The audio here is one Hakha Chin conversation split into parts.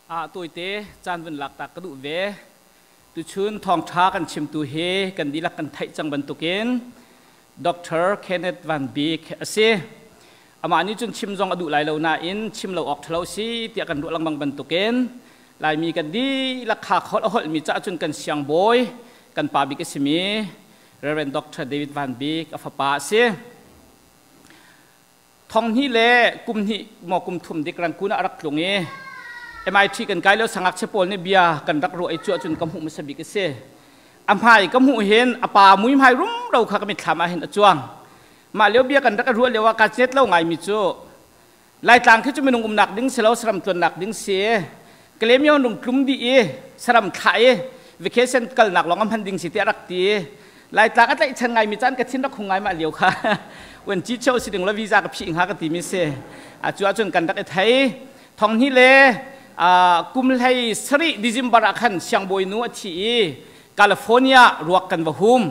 Ah tawite caan vun lak ta ka duh ve. Tuchun thawngṭha kan chimtu hi kan dihlak kan theih cang bantukin Dr. Kenneth Van Bik a si. Amah nih cun chim zong a duh lai lo nain chim lo awk ṭhalo si tiah kan ruah lengmang bantukin Laimi kan dihlak kha holh a holhmi caah cun kan siangbawi kan pa bik a simi Reverend Dr. David Van Bik a fapa a si. Thong hnih le kum hnih maw kum thum dik Rangoon ah a rak tlung i MIT kan kai lio sangakchia pawl nih bia kan rak ruah i cu ahcun ka hmuh hmasa bik a si. A hmai ka hmuh hin a pa muihmai rumro kha ka mitthlam ah hin a cuang. Mah lio bia kan rak i ruah lio ah kaa cet lo ngaimi cu Laitlang khi cu minung umnak ding si lo saram tluannak ding si. Kalemyo nung tlum dih i saram thlah i vacation kalnak lawng a hman ding si tiah rak ti. Laitlang a tlaihchan ngaimi caan ka thin rak hung ngai mah lio kha uen ci cheu si ding lo visa ka phih hnga ka timi si. A cu ahcun kan rak i thei. Thong hnih le kum hlei sarih December ah khan siangbawi nu a thi i California ruak kan va hum.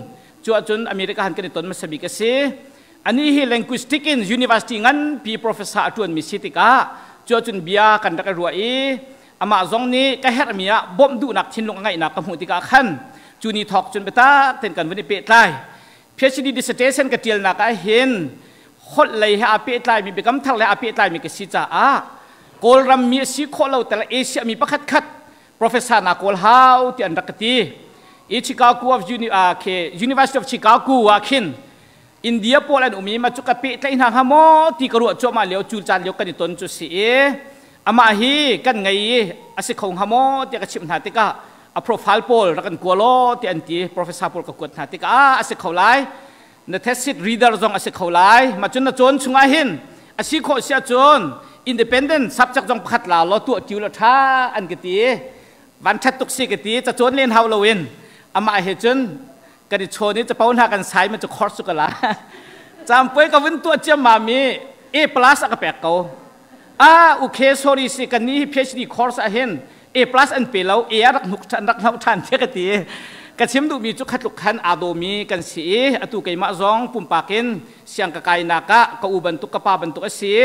Cu ahcun America han kan i ton hmasa bik a si. Ani hi linguistic in university nganpi professor a ṭuanmi si tikah cu ahcun bia kan rak i ruah i amah zong nih ka herhmi ah bawmh duhnak thinlung a ngeihnak ka hmuh tikah khan cu ni thawk cun biatak tein kan vun i pehtlai. PhD dissertation ka ṭialnak ah hin holh lei he aa pehtlaimi biakam thar le aa pehtlaimi ka si caah Kawlram mi a si khawh lo tel Asia mi pakhat khat professor na kawl hau ti an rak ka ti. I Chicago of Uni, University of Chicago ah khin India pawl an um i ma cu ka pehtlaih hna hnga maw ti ka ruah cuahmah lio cu caan lio kan i ton cu si i amah hi kan ngei i a si kho hnga maw tiah ka chimh hna tikah a profile pawl rak kan kua law ti an ti. Professor pawl ka kuat hna tikah a si kho lai, na thesis reader zong a si kho lai, ma cun na cawn chungah hin a si khawh si ahcun independent subject zong pakhat la law tuah tiu la tha an ka ti. Van ṭhat tuk si ka ti, ca cawn len hau loin amah he cun kan i chawn i capo hna kan sai ma cu course cu ka la campui ka vun tuah ciammam i A plus a ka pek ko. Ah, okay, sorry si, kan ni hi PhD course ah hin A plus an pe lo, A rak hnuk ṭhan rak hnoh ṭhan tiah ka ti. Ka chim duhmi cu khatluk khan aa dawmi kan si i atu keimah zong pumpak in siang ka kainak ah ka u bantuk ka pa bantuk a si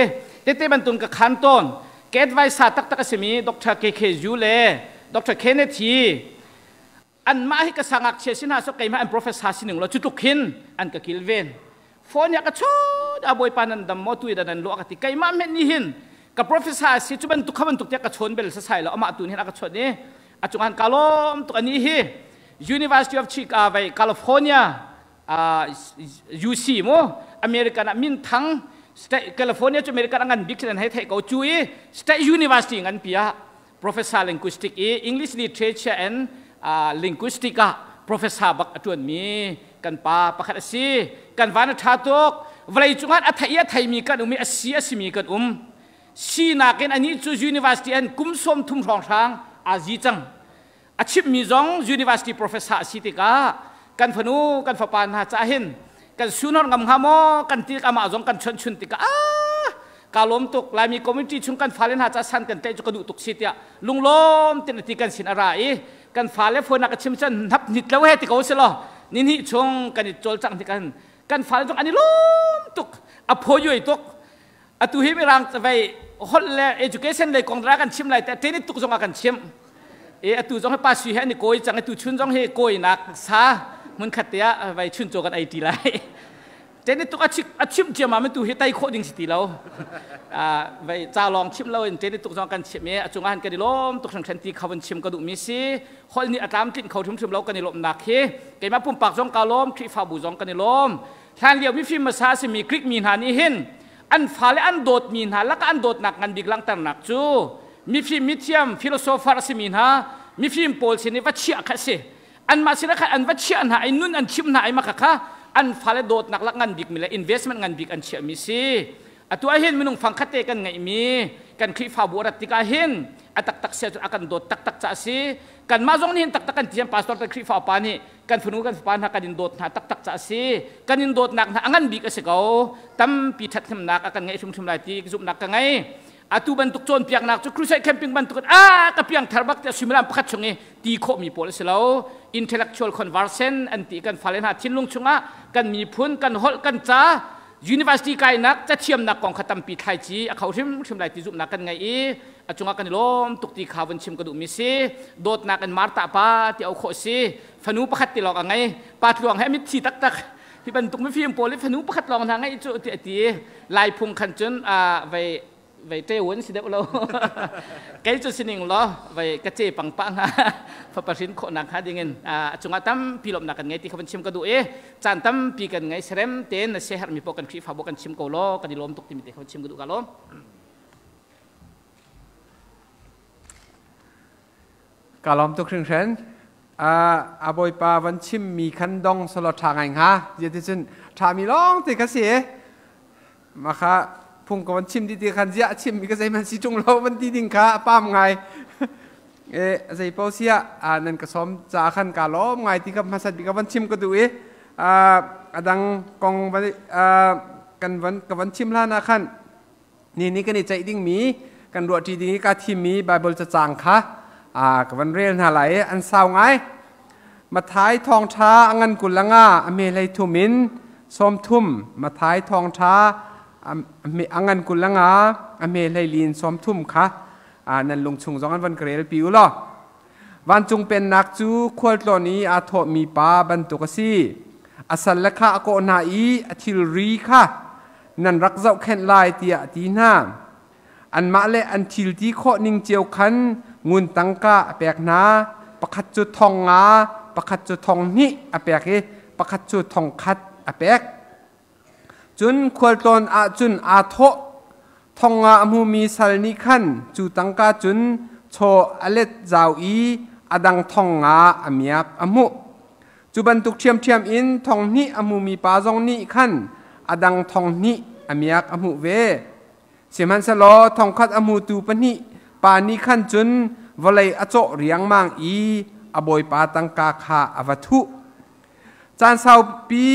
tete bantuk ka khan tawn. Ka advisor taktak a simi Dr. KK Yu le Dr. Kenneth hi anmah hi ka sangakchia si hna so keimah an professor sining lo cu tluk hin an ka kilven. Phone ya ka chot a, bawipa nan dam maw, tu da nan lo ka ti. Keimah men ni hin ka professor si cu bantuk kha bantuk tiah ka chawn bel sasai lo, amah tu hin a ka chawt i a cung han ka lawm tuk. Ani hi University of Chicago vai California UC mu American ah min thang State California cu American ngan bik an hei theih ko cu i State University ngan pia professor linguistic i English literature and linguistic ah professor bak a ṭuanmi kan pa pakhat a si. Kan van a ṭha tuk. Vawlei cungah a thei i a theimi kan um i a si a simi kan um. Sinak in anih cu university an kum 30 hrawnghrang aa zi cang. A chimmi zong university professor a si tikah kan fanu kan fapa hna cah hin kan sunor ngam hnga maw kan ti. Amah zong kan chawnh chun tikah ah ka lawm tuk, Laimi community chung kan fale hna ca san kan tlaih cu ka duh tuk si tiah lunglawm tin ti kan sin a ra i kan fale phone ka chim chan hnap nit lo he ti ko si lo ni hnih chung kan i cawlcang ti kan kan fale zong an i lawm tuk, a phoyoi tuk. Atu hi mirang vei holh le education lei kong dara kan chim lai te tenit tuk zong a kan chim e. Atu zong hi pa sui he an i kawi cang. Atu chun zong hi kawinak sa hmun khat te ah vai chun chaw kan ei ti lai. Tenit tuk a chim ciam ma tu hi tai khawh ding si ti lo, vai ca lawng chim lo in tenit tuk zong kan chim i a cungah han kan i lawm tuk hringhren ti kha vun chim ka duh mi si. Holh nih a tlamtlinh kho hrimhrim lo kan i lawmhnak hi. Keimah pumpak zong ka lawm, Khrihfabu zong kan i lawm. Hlan lio mifim hmasa a simi Greek mi hna nih hin an fale an dawtmi hna lakah an dawtnak ngan bik langhternak cu mifim mithiam philosopher a simi hna mifim pawl sin i va chiah kha a si. Anmah sinah khan an va chiah hna i nun an chimh hna i mah kha an fale dawtnak lak ngan bikmi le investment ngan bik an chiahmi si. Atu ah hin minung fangkhat te kan ngeihmi kan Khrihfabu a rat tikah hin a taktak sia cu a kan dawt taktak ca a si. Kanmah zong nih hin taktak kan tiam pastor kan Khrihfa upa nih kan fanu kan fapa hna kan in dawt hna taktak ca a si. Kan in dawtnak hna a ngan bik a si ko. Tampi ṭhathnemnak a kan ngeih hrimhrim lai ti zumhnak ka ngei. Atu bantuk cawnpiaknak cu crusade camping bantuk in a ka piang thar bak tiah suimilam pakhat chung i ti khawhmi pawl a si lo. Intellectual conversion an ti. Kan fale hna thinlung chungah kan miphun, kan holh, kan ca University kainak cathiamnak kong kha tampi thlaici a kho hrimhrim lai ti zumhnak kan ngei i a cungah kan i lawm tuk ti kha vun chim ka duhmi si. Dawtnak in Martha pa ti au khawh si. Fanu pakhat ti lawng a ngei. Pa tluang he mitthi taktak. Hi bantuk mifim pawl i fanu pakhat lawng hna ngeih cu ti a ti. Lai phung khan cun vei vei ṭeun si deuh lo. Kei cu sining law vei ka ce pang pa hnga fapa hrin khawhnak hnga dingin a cungah tampi lawmhnak kan ngei ti kha van chim ka duh i caan tampi kan ngei serem tein na siaherhmi paoh kan Khrihfabu kan chim ko law kan i lawm tuk timi te kha van chim ka duh ka lawm. Ka lawm tuk hringhran. A bawipa van chimmi khan dong solo ṭha ngai hnga. Zeticun ṭhami lawng te kha si. Mah kha phung ka van chim dih ti khan ziah chimmi ka zeihmanh si ṭung lo van ti ding kha a pam ngai. E, zei paoh siah nan ka sawm caah khan kaa lawm ngai ti kha hmasat bik ka van chim ka duh i a dang kong van kan van ka van chim hlan ah khan ni ni kan i ceih dingmi kan ruahṭi ding i kaa thimmi Baibal cacang kha ka van rel hna lai i an sau ngai. Matthai thawngṭha a ngan 25 a hme 33 in 30. Matthai thawngṭha a ngan 25 a hme 24 in 30 kha nan lungchung zong an van ka relpi u law. Vancung pennak cu khualtlawn i aa thawhmi pa bantuk a si. A salle kha a kawh hna i a thilri kha nan rak zohkhenh lai tiah a ti hna. Anmah le an thil ti khawh ning cio khan ngun tangka a pek hna. Pakhat cu 5,000, pakhat cu 2,000 a pek i pakhat cu 1,000 a pek. Cun khualtlawn ah cun aa thawh. 5,000 a hmumi sal nih khan cu tangka cun chaw a let zau i a dang 5,000 a miak a hmuh. Cu bantuk ṭhiamṭhiam in 2,000 a hmumi pa zong nih khan a dang 2,000 a miak a hmuh ve. Sihmanhsehlaw 1,000 a hmutu pahnih pa nih khan cun vawlei a cawh riangmang i a bawipa tangka kha a va thuh. Caan saupi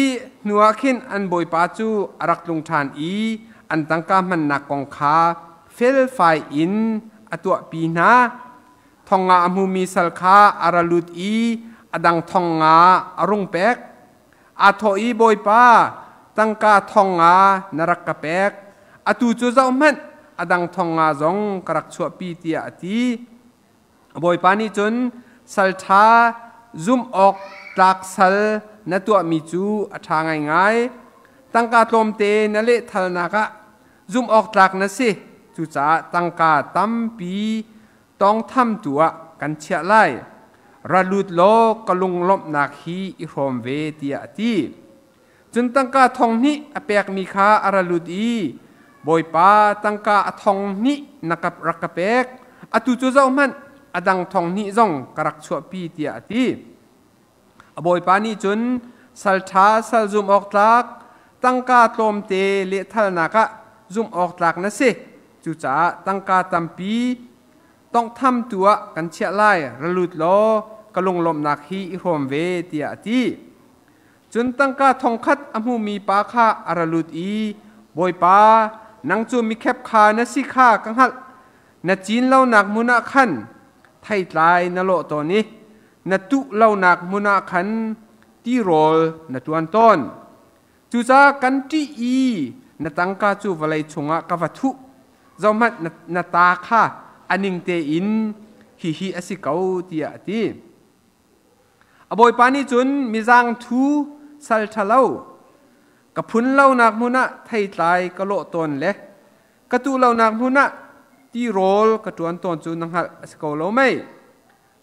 hnuah khin an bawipa cu a rak tlung ṭhan i an tangka hmannak kong kha felfai in a tuahpi hna. 5,000 a hmumi sal kha a ra lut i a dang 5,000 a rung pek. Aa thawh i, Bawipa, tangka 5,000 na rak ka pek. Atu cu zohhmanh, a dang 5,000 zong ka rak chuahpi, tiah a ti. Bawipa nih cun, Sal ṭha, zumh awk tlak sal na tuahmi cu a ṭha ngaingai. Tangka tlawmte na lehthalnak ah zumh awk tlak na si. Cucaah tangka tampi tawngthamtu ah kan chiah lai. Ra lut law ka lunglawmhnak hi i hrawm ve, tiah a ti. Cun tangka 2,000 a pekmi kha a ra lut i, Bawipa, tangka a 2,000 na ka rak ka pek. Atu cu zohhmanh, a dang 2,000 zong ka rak chuahpi, tiah a ti. A bawipa nih cun, Sal ṭha, sal zumh awk tlak, tangka tlawmte lehthalnak ah zumh awk tlak na si. Cucaah tangka tampi tawnghthamtu ah kan chiah lai. Ra lut law ka lunglawmhnak hi i hrawm ve, tiah a ti. Cun tangka 1,000 a hmumi pa kha a ra lut i, Bawipa, nang cu mikhep kha na si kha ka hngalh. Na cin lonak hmun ah khan theitlai na lawh tawn i na tuh lonak hmun ah khan tirawl na ṭuan tawn. Cucaah kan ṭih i na tangka cu vawlei chungah ka va thuh. Zohhmanh, na ta kha a ning tein hihi a si ko, tiah a ti. A bawipa nih cun mizangthu sal ṭhalo, ka phun lonak hmun ah theitlai ka lawh tawn le ka tuh lonak hmun ah tirawl ka ṭuan tawn cu na hngalh a si ko lo mei?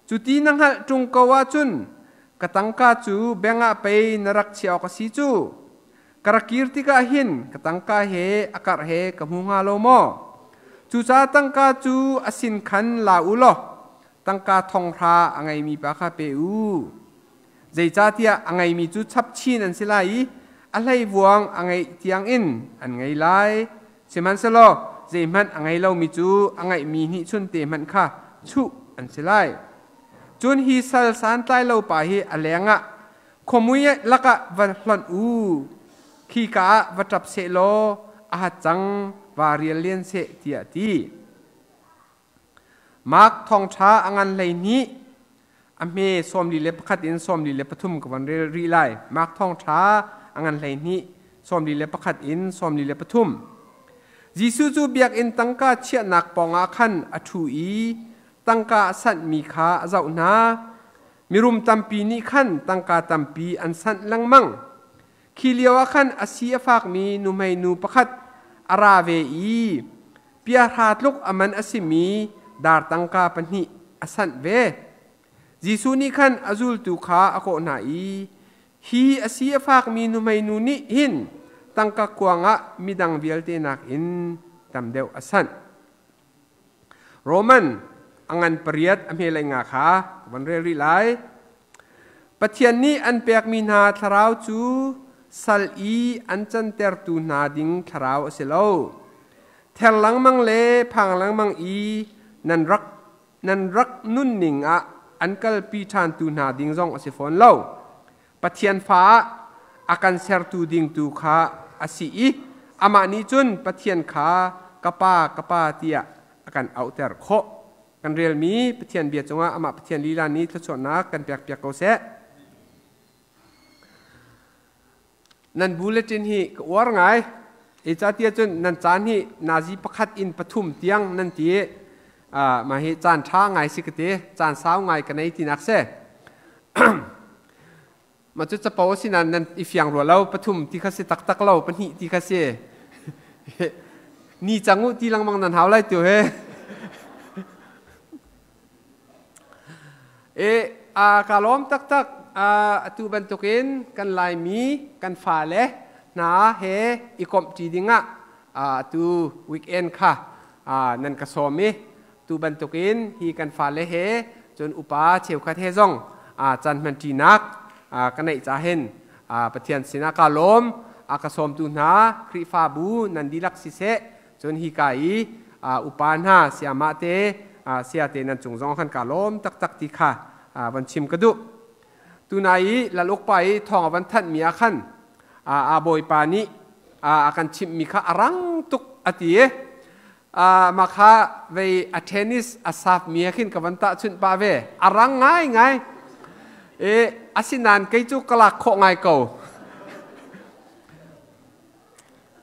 Cu ti na hngalh ṭung ko ahcun ka tangka cu beng ah pei na rak chiah awk a si cu. Ka rak kir tikah hin ka tangka he a karh he ka hmu hnga lo maw? Cucaah tangka cu a sin khan la u law tangka 5,000 a ngeimi pa kha pe u. Zeicahtiah a ngeimi cu chap chin an si lai i a hleivuang a ngeih tiangin an ngei lai. Sihmanhsehlaw zeihmanh a ngei lomi cu a ngeihmi hnihchunte hmanh kha chuh an si lai. Cun hi sal santlai lo pa hi a lengah khuamui lakah va hlonh u. Khika ah va ṭap seh law a hat cang va rial len seh, tiah a ti. Mark thawngṭha a ngan 12 a hme 41 in 43 ka van rel rih lai. Mark thawngṭha a ngan 12. 41 in 43. Jesuh cu biakinn tangka chiahnak pawngah khan a ṭhu i tangka a sanhmi kha a zoh hna. Mirum tampi nih khan tangka tampi an sanh lengmang. Khi lioah khan a si a fakmi nuhmeinu pakhat a ra ve i piahra tluk a man a simi dar tangka pahnih a sanh ve. Jesuh nih khan a zultu kha a kawh hna i, Hi a si a fakmi nuhmeinu nih hin tangka kuang ah midang vialte nakin tam deuh a sanh. Roman a ngan pariat a hmelei nga kha ka van rel rih lai. Pathian nih an pekmi hna thlarau cu sal i an cantertu hna ding thlarau a si lo. Ther lengmang le phang lengmang i nan rak nan rak nunning ah an kalpi ṭhantu hna ding zong a si fawn lo. Pathian fa ah a kan sertu ding tu kha a si i amah nih cun Pathian kha ka Pa, ka Pa tiah a kan auhter khawh. Kan relmi Pathian bia cungah amah Pathian lila nih thluachuahnak kan pekpiak ko seh. Nan bulletin hi ka uar ngai. Zeicahtiah cun nan caan hi nazi pakhat in pathum tiang nan ti i mah hi caan ṭha ngai si ka ti. Caan sau ngai ka nei tinak si. Mah cu capo a si nain nan i fiang rua lo. Pathum ti kha si taktak lo, pahnih ti kha si. Ni cang u ti lengmang nan hau lai tu he. E a ka lawm taktak. Atu bantukin kan Laimi kan fale hna he i komhṭi dingah atu weekend kha nan ka sawm i tu bantukin hi kan fale he cun upa cheukhat he zong caan hmanṭinak ka neih ca hin Pathian sinah ka lawm. A ka sawmtu hna Khrihfabu nan dihlak siseh, cun hika i upa hna sayamah te saya te nan cung zong khan ka lawm taktak ti kha van chim ka duh. Tunai i lal uk pa i thawng a van thanhmi ah khan a bawipa nih a kan chimhmi kha a rang tuk a ti i mah kha vei a tennis a saf mi he khin ka van tahchunh pah ve. A rang ngai ngai e, asinain kei cu ka lak khawh ngai ko.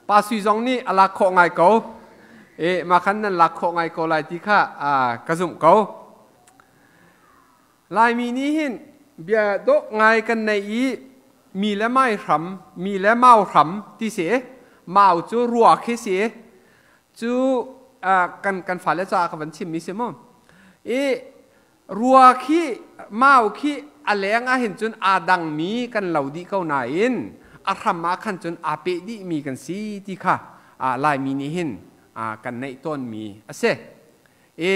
Pa Sui zong nih a lak khawh ngai ko. E, mah khan nan lak khawh ngai ko lai ti kha ka zumh ko. Laimi nih hin bia dawh ngai kan nei i mi le mai hram, mi le mau hram ti si. Mau cu rua khi si. Cu kan fale caah ka van chimmi si mu. I Rua khi mau khi a leng ah hin cun aa dangmi kan lo dih ko nain a hram ah khan cun aa peh dihmi kan si ti kha Laimi nih hin kan neih tawnmi a si. I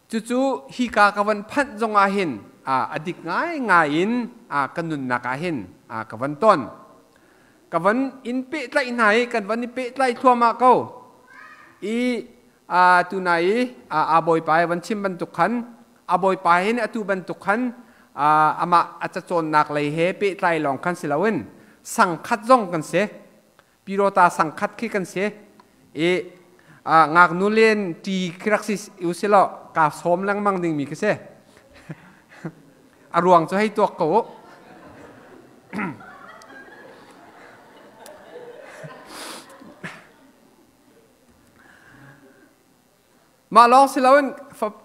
cucu hika ka van phanh zong ah hin a dik ngaingai in ka nunnak ah hin ka van ton. Ka van in pehtlaih hna i kan van i pehtlai thluahmah ko. I tunai i a bawipa i van chim bantuk khan a bawipa hin atu bantuk khan amah a cacawnnak lei he pehtlai lawng khan si loin sangkhat zong kan si, pirota sangkhat khi kan si i ngaknu len ṭi khi rak si usilaw ka sawm lengmang dingmi khi si. A ruang cu hei tuak ko u. Mah lawng si loin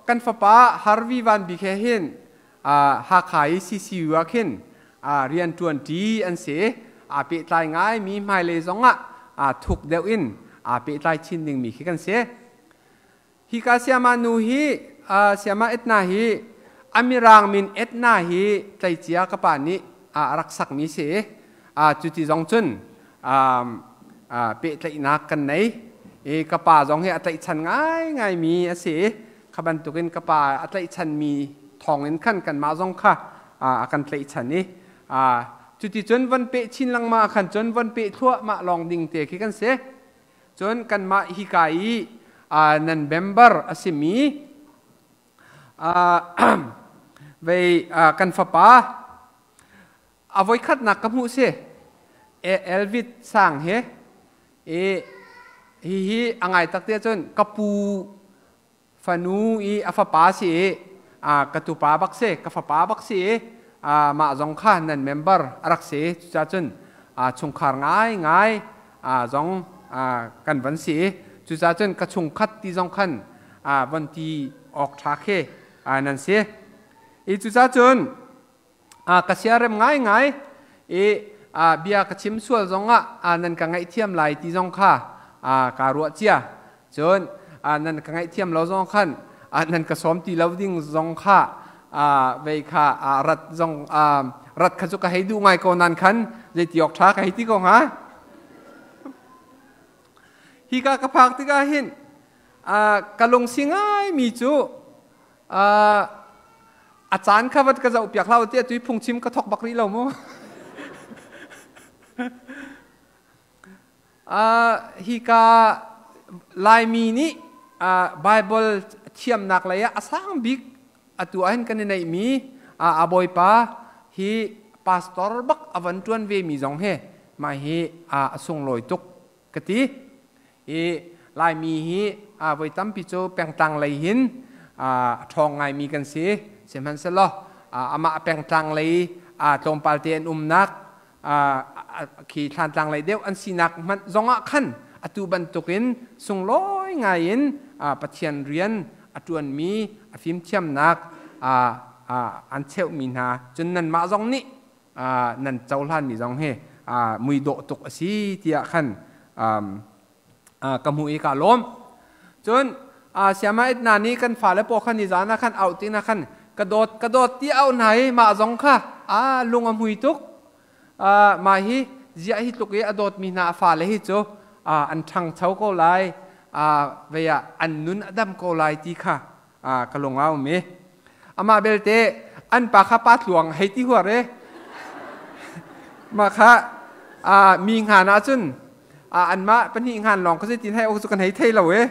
kan fapa Harvey Van Bik he hin Hakha i CCU ah khin rian ṭuanṭi an si. Aa pehtlai ngaimi hmailei zongah thuk deuh in aa pehtlai chin dingmi khi kan si. Hika Siama nu hi, Siama Etna hi a mirang min Etna hi tleicia ka pa nih a rak sakmi si. Cuti zong cun pehtlaihnak kan nei i ka pa zong hi a tlaihchan ngaingaimi a si i kha bantukin ka pa a tlaihchanmi thawngin khan kanmah zong kha a kan tlaihchan i cuti cun von peh chin lengmang ah khan cun von peh thluahmah lawng ding te khi kan si. Cun kanmah hika i nan member a simi vei kan fapa A voikhatnak ka hmuh si. Elvit sang hi i hihi a ngai tak te cun ka pu fanu i a fapa si i ka tupa bak si, ka fapa bak si i mah zong kha nan member a rak si. Cucaah cun Chungkhar ngai ngai zong kan van si. Cucaah cun ka chungkhat ti zong khan van ti awk ṭha khi nan si. I cucaah cun ka siarem ngaingai i bia ka chim sual zongah nan ka ngaihthiam lai ti zong kha kaa ruah cia. Cun nan ka ngaihthiam lo zong khan nan ka sawm ti lo ding zong kha vei kha rat zong rat kha cu ka hei duh ngai ko nan khan zeiti awk ṭha ka hei ti ko hnga. Hika ka phak tikah hin ka lungsi ngaimi cu a caan kha vat ka zoh piak hlah tiah tui phungchim ka thok bak rih lo mu. Hika Laimi nih Bible thiamnak lei ah a sang bik atu ah hin kan i neihmi a bawipa hi pastor bak a van ṭuan ve mi zong hi mah hi a sunglawi tuk ka ti. I Laimi hi voi tampi cu pengtlang lei hin a ṭhawng ngaimi kan si. Sihmanhsehlaw amah pengtlang lei tlawmpal te an umnak khi thlantlang lei deuh an sinak hmanh zongah khan atu bantukin sunglawi ngaiin Pathian rian a ṭuanmi a fimthiamnak an cheuhmi hna cun nanmah zong nih nan cohlanmi zong hi muidawh tuk a si tiah khan ka hmuh i ka lawm. Cun siama itna nih kan fale paw khan ni zan ah khan auh tina khan ka dawt ka dawt ti auh hna i mah zong kha a lung a hmui tuk. Mah hi ziah hi tluk i a dawtmi hna a fale hi cu an ṭhangcho ko lai, vei ah an nun a dam ko lai ti kha ka lung a um i amah belte an pa kha pa tluang hei ti huar i mah kha mi hngan ahcun anmah pahnih hngan lawng ka si tin hei awk cu kan hei thei lo i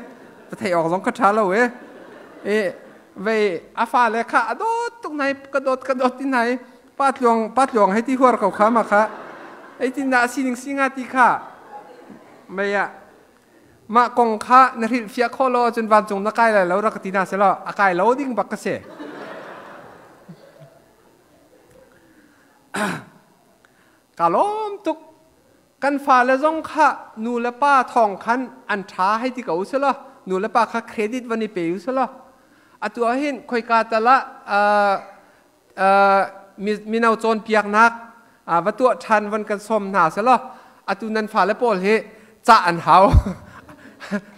ka thei awk zong ka ṭha lo i vei a fale kha a dawt tuk nai ka dawt ka dawt ti nai pa tluang pa tluang hei ti huar ko kha ma kha ei tin dah sining singa ti kha mei ah mah kong kha na hrilhfiah khawh lo ahcun vancung na kai lai lo rak ka ti hna selaw a kai lo ding bak ka si. Ka lawm tuk. Kan fale zong kha nu le pa thawng khan an ṭha hei ti ko selaw nu le pa kha credit van i pe u selaw atu ah hin khoika tal ah mino cawnpiaknak va tuah ṭhan van kan sawm hna selaw atu nan fale pawl hi ca an hau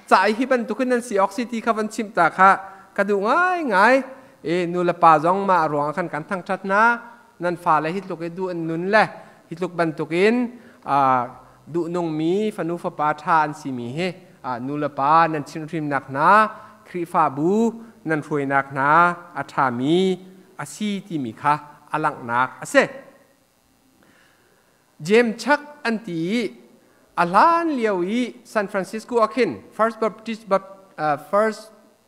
ca hi bantukin nan si awk si ti kha van chimh ta kha ka duh ngaingai. E nu le pa zong mah ruang khan kan thangṭhat hna. Nan fale hi tluk i duh an nun le hi tluk bantukin duhnungmi fanu fapa ṭha an simi hi nu le pa nan chimhrimnak hna, Khrihfabu nan hruainak hna a ṭhami a si timi kha a langhnak a si. James Chuck an ti i a hlan lio i San Francisco ah khin First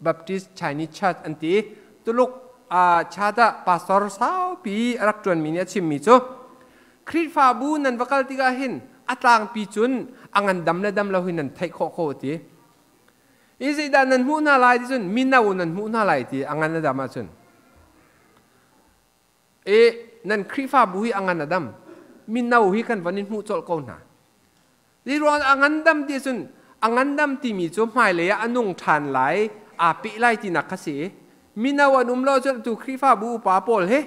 Baptist Chinese Church an ti. Tuluk chat ah pastor saupi a rak ṭuanmi nih a chimmi cu Khrihfabu nan va kal tikah hin a tlangpi cun a ngandam le dam lo hi nan theih khawh ko ti. I zeidah nan hmuh hna lai ti cun mino nan hmuh hna lai ti a ngan a dam ahcun. E nan Khrihfabu hi a ngan a dam. Mino hi kan van in hmuh colh ko hna. Hi ruang a ngandam ti cun a ngandam timi cu hmailei ah a nung ṭhan lai, aa peh lai tinak kha si. Mino an um lo cun tu Khrihfabu upa pawl hi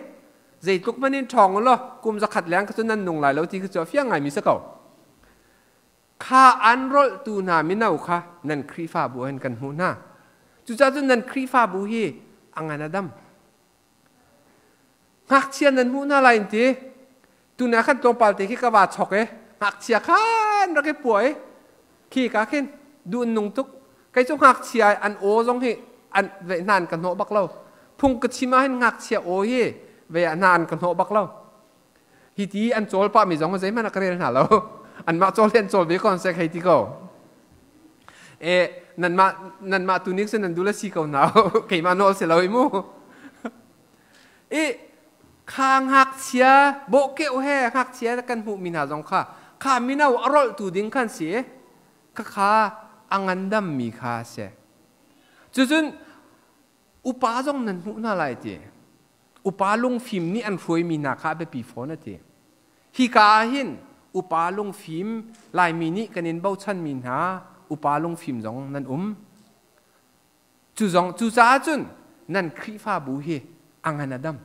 zeitluk hmanh in ṭhawng u law kum zakhat leng kha cu nan nung lai lo ti kha cu a fiang ngaimi si ko. Kha an rolhtu hna mino kha nan Khrihfabu ah hin kan hmuh hna. Cucaah cun nan Khrihfabu hi a ngan a dam. Ngakchia nan hmuh hna lai in ti. Tuna khan tlawmpal te khi ka va chok i ngakchia khan rak i puai khi ka khin duh nung tuk. Kei cu ngakchia an aw zong hi an ve hna an ka hnawh bak lo. Phung ka chim ah hin ngakchia aw hi ve ah hna an ka hnawh bak lo. Hi ti an cawl pah mi zong zeihmanh a ka rel hna lo. Anmah cawl hi an cawl ve ko sek hei ti ko. E nanmah nanmah tu nih cun nan duh le si ko hna. Keimah nawl si lo i mu. I kha ngakchia bawhkeuh he ngakchia kan hmuhmi hna zong kha kha mino a rolhtu ding khan si kha kha a ngandammi kha a si. Cucun upa zong nan hmuh hna lai ti. Upa lungfim nih an hruaimi hna kha a biapi fawn a ti. Hika ah hin Upa lungfim Laimi nih kan in bochanmi hna upa lungfim zong nan um. Cu zong cucaah cun nan Khrihfabu hi a ngan a dam.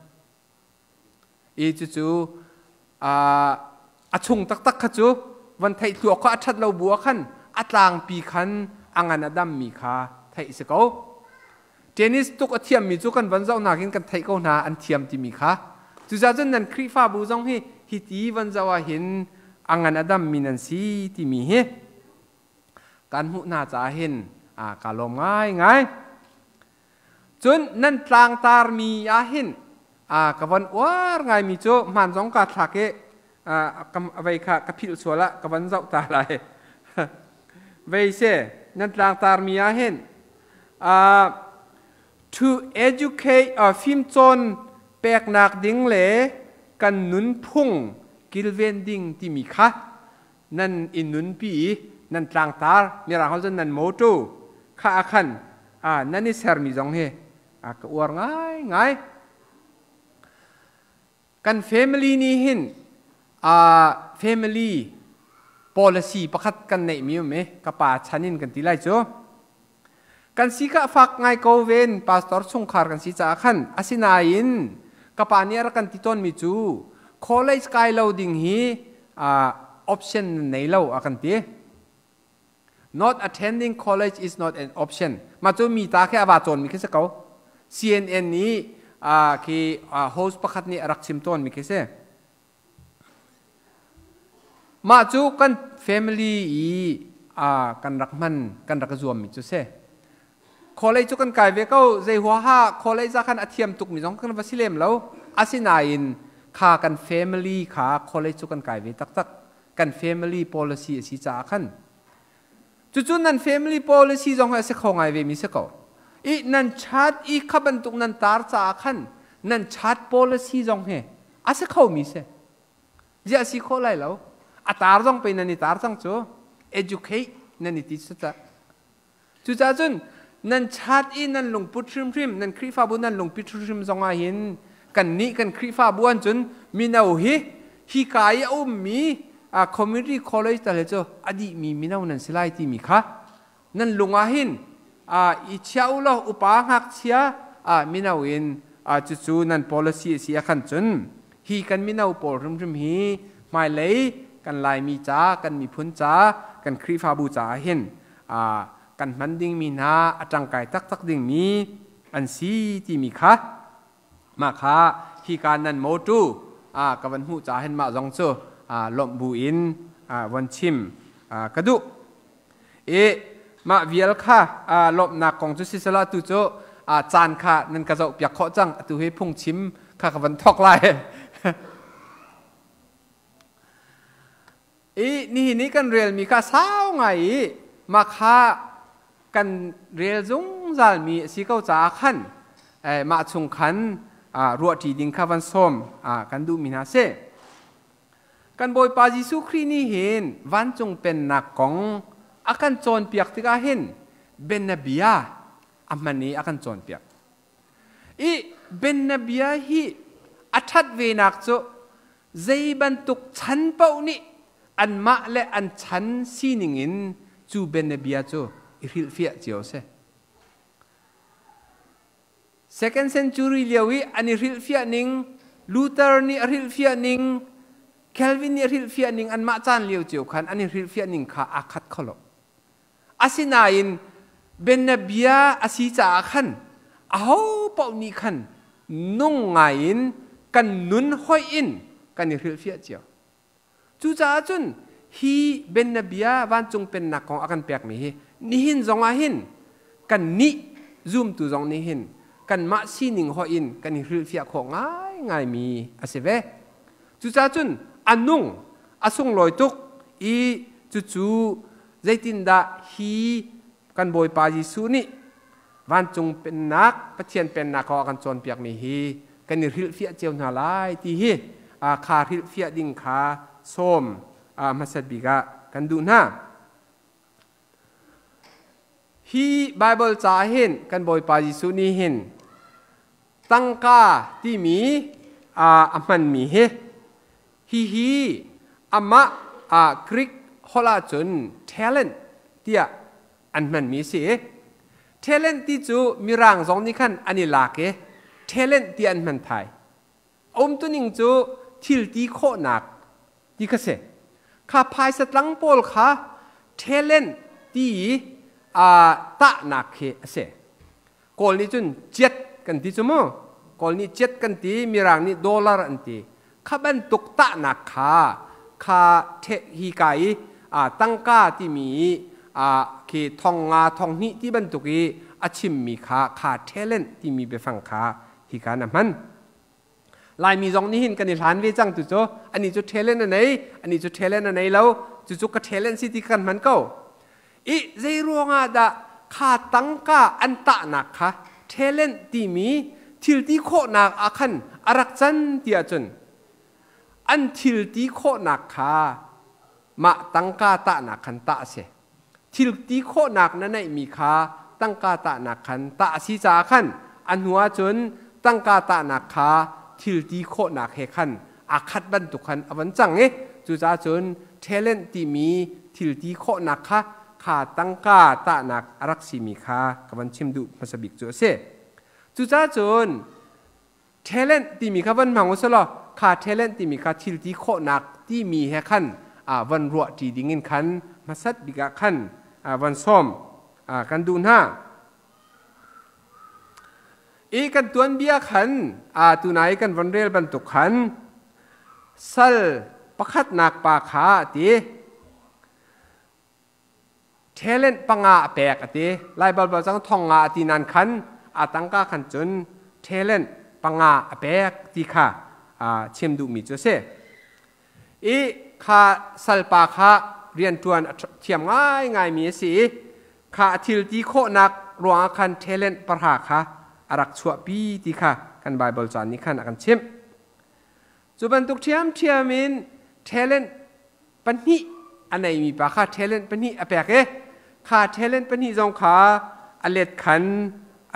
I cucu a chung taktak kha cu van theih thluak kha a ṭhat lo bu ah khan a tlangpi khan a ngan a dammi kha theih si ko. Tennis tuk a thiammi cu kan van zoh nakin kan theih ko hna an thiam timi kha. Cucaah cun nan Khrihfabu zong hi hiti van zoh ah hin a ngan a dammi nan si timi hi kan hmuh hna caah hin kaa lawm ngaingai. Cun nan tlangtarmi ah hin ka von uar ngaimi cu hmaan zong kaa thlak i vei kha ka philh sual ah ka von zoh ta lai. Vei se nan tlangtarmi ah hin to educate fimcawn peknak ding le kan nunphung kilven ding timi kha nan i nunpi i nan tlangtar mirang holh cun nan motto kha ah khan nan i sermi zong hi ka uar ngaingai. Kan family nih hin family policy pakhat kan neihmi um i ka pa chan in kan ti lai cu. Kan si kha fak ngai ko ven pastor chungkhar kan si caah khan. Asinain ka pa nih a rak kan ti tawnmi cu college kai lo ding hi option nei lo a kan ti. Not attending college is not an option. Mah cu mi ta khi a va cawnmi khi si ko. CNN nih khi host pakhat nih a rak chim tawnmi khi si. Mah cu kan family i kan rak hman kan rak zuammi cu si. College cu kan kai ve ko. Zei huaha college ah khan a thiam tukmi zong kan va si lem lo. Asinain kha kan family kha college cu kan kai ve taktak. Kan family policy a si caah khan. Cucu nan family policy zong hi a si kho ngai ve mi si ko. I nan chat i kha bantuk nan tar caah khan nan chat policy zong hi a si kho mi si. Ziah si khawh lai lo. A tar zong pei nan i tar cang cu. Educate nan i ti cu ta. Cucaah cun nan chat i nan lungput hrimhrim, nan Khrihfabu nan lungput hrimhrim zong ah hin kannih kan Khrihfabu an cun mino hi hi ka i a ummi community college tal hi cu a dihmi mino nan si lai timi kha nan lung ah hin i chia u law upa ngakchia mino in cucu nan policy a si ah khan cun hi kan mino pawl hrimhrim hi hmailei kan Laimi ca, kan miphun ca, kan Khrihfabu caah hin kan hman dingmi hna a ṭangkai taktak dingmi an si timi kha mah kha hika nan mawṭu ka van hmuh caah hin mah zong cu lawmh bu in von chim ka duh. I mah vial kha lawmhnak kong cu sisela tu cu caan kha nan ka zoh piak khawh cang. Atu hi phungchim kha ka van thawk lai. I nihin i kan relmi kha sau ngai i mah kha kan rel zungzalmi a si ko caah khan mah chung khan ruahṭi ding kha van sawm kan duhmi hna si. Kan Bawipa Jesuh Khrih nih hin vancung pennak kong a kan cawnpiak tikah hin bianabia a hman i a kan cawnpiak. I bianabia hi a ṭhat venak cu zei bantuk chan paoh nih anmah le an chan sining in cu bianabia cu i hrilhfiah cio a si. Second century lio i an i hrilhfiah ning, Luther nih a hrilhfiah ning, Calvin nih a hrilhfiah ning anmah caan lio cio khan an i hrilhfiah ning kha aa khat kho lo. Asinain bianabia a si caah khan aho paoh nih khan nung ngai in kan nun hoih in kan i hrilhfiah cio. Cucaah cun hi bianabia vancung pennak kong a kan pekmi hi nihin zong ah hin kannih zumtu zong nih hin kanmah sining hoih in kan i hrilhfiah khawh ngaingaimi a si ve. Cucaah cun a nung, a sunglawi tuk i cucu zeitindah hi kan Bawipa Jesuh nih vancung pennak, Pathian pennak kong a kan cawnpiakmi hi kan i hrilhfiah cio hna lai ti hi kha hrilhfiah ding kha sawm hmasat bik ah kan duh hna. Hi Baibal ca hin kan Bawipa Jesuh nih hin tangka timi a hmanmi hi hihi amah Greek holh ahcun talent tiah an hmanmi a si. Talent ti cu Mirang zong nih khan an i lak i talent tiah an hman thai. A umtuning cu thil ti khawhnak ti kha si. Kha phaisa tlang pawl kha talent ti i tahnak khi a si. Kawl nih cun ciat kan ti cu mu. Kawl nih ciat kan ti, Mirang nih dollar an ti. Kha bantuk tahnak kha kha hi ka i tangka timi i khi thong nga thong hnih ti bantuk i a chimmi kha kha talent timi biafang kha hi ka na hman. Laimi zong nih hin kan i hlan ve cang tu cu ani cu talent a nei, ani cu talent a nei lo, cucu ka talent si ti kan hman ko. I zei ruangah dah kha tangka an tahnak kha talent timi thil ti khawhnak ah khan a rak can ti ahcun an thil ti khawhnak kha mah tangka tahnak khan tah a si. Thil ti khawhnak na neihmi kha tangka tahnak khan tah a si caah khan a hnu ahcun tangka tahnak kha thil ti khawhnak he khan aa khat bantuk khan a von cang i cucaah cun talent timi thil ti khawhnak kha kha tangka tahnak a rak simi kha ka van chim duh hmasa bik cu a si. Cucaah cun talent timi kha van hmang usih law kha talent timi kha thil ti khawhnak timi he khan van ruah ṭi ding in khan hmasat bik ah khan van sawm kan duh hna. I kan tuanbia khan tunai kan von rel bantuk khan sal pakhatnak pa kha a ti talent panga a pek a ti. Lai balbal cang thong nga a ti nan khan a tangka khan cun talent panga a pek ti kha chim duhmi cu a si. I kha salpa kha rianṭuan a thiam ngaingaimi a si i kha a thil ti khawhnak ruangah khan talent pahra kha a rak chuahpi ti kha kan Baibal caan nih khan a kan chimh. Cu bantuk ṭhiamṭhiam in talent pahnih a neimi pa kha talent pahnih a pek i kha talent pahnih zong kha a let khan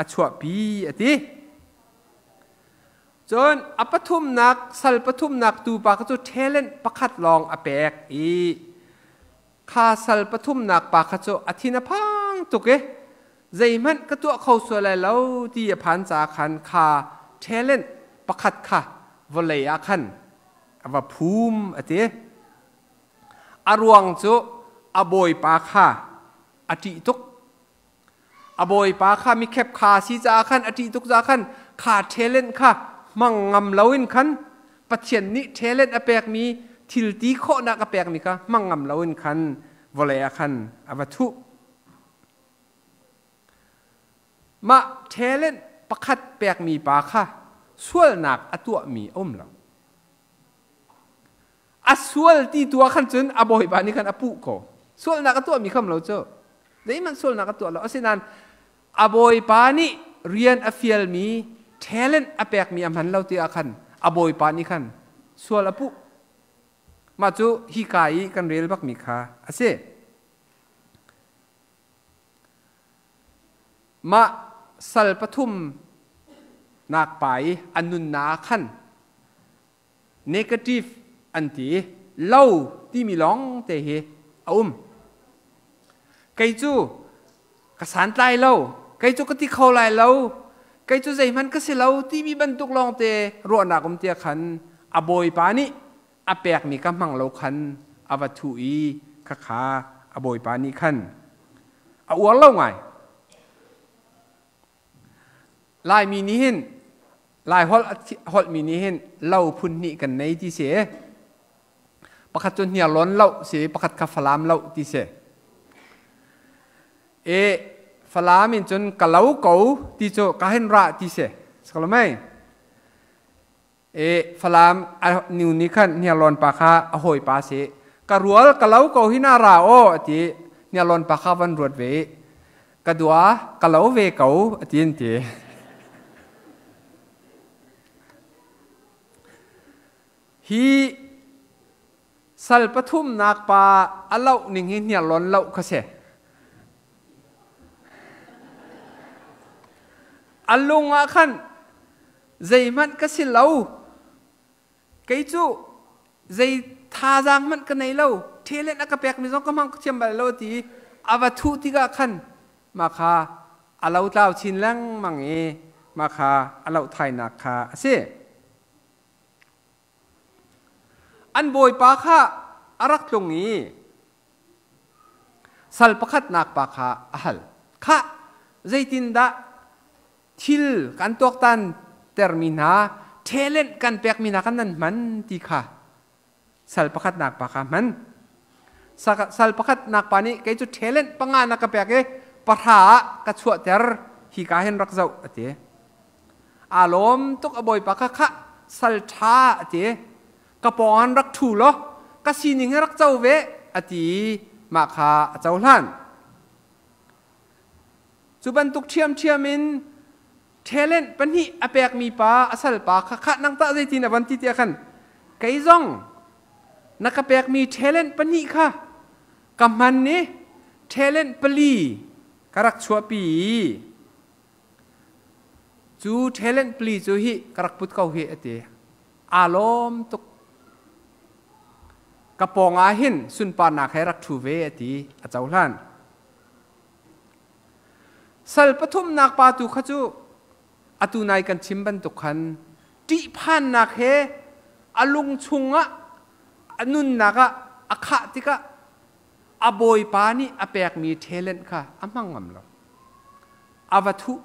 a chuahpi a ti. Cun a pathumnak sal pathumnak tupa kha cu talent pakhat lawng a pek i kha sal pathumnak pa kha cu a thin a phang tuk i zeihmanh ka tuah kho sual lai lo ti a phan caah khan kha talent pakhat kha vawlei ah khan a va phum a ti. A ruang cu a bawipa kha a ṭih tuk. A bawipa kha mikhep kha si caah khan a ṭih tuk caah khan kha talent kha hmang ngam loin khan Pathian nih talent a pekmi thil ti khawhnak a pekmi kha hmang ngam loin khan vawlei ah khan a va thuh. Mah talent pakhat pekmi pa kha sualnak a tuahmi a um lo. A sual ti tu ah khan cun a bawipa nih khan a puh ko. Sualnak a tuahmi kham lo cu. Zeihmanh sualnak a tuah lo. Asinain a bawipa nih rian a fialmi talent a pekmi a hman lo ti ah khan a bawipa nih khan sual a puh. Mah cu hika i kan rel bakmi kha a si. Mah sal pathum nak pa i a nunnak ah khan negative an ti lo timi lawng te hi a um. Kei cu ka santlai lo, kei cu ka ti kho lai lo, kei cu zeihmanh ka si lo timi bantuk lawng te ruahnak um tia khan a bawipa nih a pekmi ka hmang lo khan a va thuh i khakha a bawipa nih khan a uar lo ngai. Laimi nih hin Lai holh holhmi nih hin lo phun hnih kan nei ti si. Pakhat cu hniarlawn lo si, pakhat kha Falam lo ti si. E Falam in cun ka lo ko ti cu ka hin ra ti si. Sakalo mei? E Falam nu nih khan hniarlawn pa kha a hawipa si. Ka rual ka lo ko hi na ra aw a ti. Hniarlawn pa kha van ruat ve i ka dua ka lo ve ko a ti an ti. Hi sal pathumnak pa a loh ning hi hniarlawn loh kha si. A lung ah khan zeihmanh ka si lo. Kei cu zei Thazaang hmanh ka nei lo, talent a ka pekmi zong ka hmang thiam bal lo ti a va thuh tikah khan mah kha a lotlau chin lengmang i mah kha a loh thainak kha a si. An bawipa kha a rak tlung i sal pakhatnak pa kha a hal. Khah, zeitindah thil kan tuaktan termi hna, talent kan pekmi hna khan nan hman ti kha sal pakhatnak pa kha hman. Sal pakhatnak pa nih kei cu talent panga na ka pek i pahra ah ka chuahter, hi ka hin rak zoh a ti. Aa lawm tuk a bawipa kha, khah, sal ṭha a ti. Ka pawng an rak ṭhu law ka sining hi rak co ve a ti i mah kha a cohlan. Cu bantuk ṭhiamṭhiam in talent pahnih a pekmi pa a salpa kha, khah, nang tah zeitin a van ti tiah khan, kei zong na ka pekmi talent pahnih kha ka hman i talent pali ka rak chuahpi i cu talent pali cu hi ka rak put ko hi a ti. Aa lawm tuk. Ka pawng ah hin sunparnak he rak ṭhu ve a ti, a cohlan. Sal pathumnak pa tu kha cu atu nai kan chim bantuk khan ṭihphannak he a lung chungah a nunnak ah a khah tikah a bawipa nih a pekmi talent kha a hmang ngam lo. A va thuh.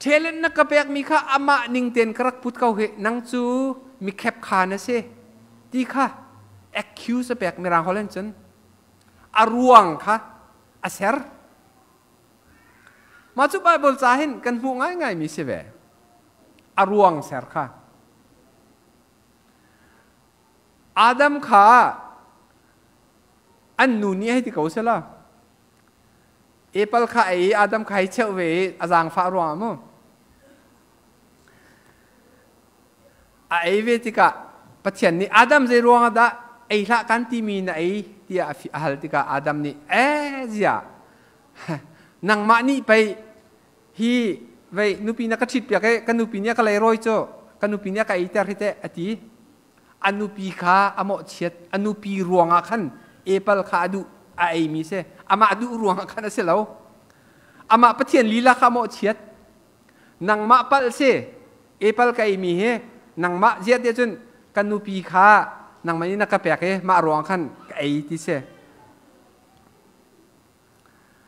Talent na ka pekmi kha amah ning tein ka rak put ko hi, nang cu mikhep kha na si ti kha accuse a pek. Mirang holh in cun a ruang kha a ser. Mah cu Bible ca hin kan hmuh ngaingaimi si ve. A ruang ser kha. Adam kha an nu nih hei ti ko sela, apple kha ei i Adam kha hei cheuh ve i a zaangfah ruangah mu a ei ve tikah Pathian nih, Adam, zei ruangah dah ei hlah kan timi na ei tiah a hal tikah Adam nih, eh, zia nangmah nih pei hi vei nupi na ka ṭhit piak i ka nupi nih a ka leirawi cu ka nupi nih a ka eiter hi teh a ti. A nupi kha a mawhchiat. A nupi ruangah khan apple kha a duh a eimi si, amah duh ruangah khan a si lo. Amah Pathian lila kha a mawhchiat. Nangmah palh si, apple ka eimi hi nangmah ziah tiah cun ka nupi kha nangmah nih na ka pek i mah ruang khan ka ei ti si.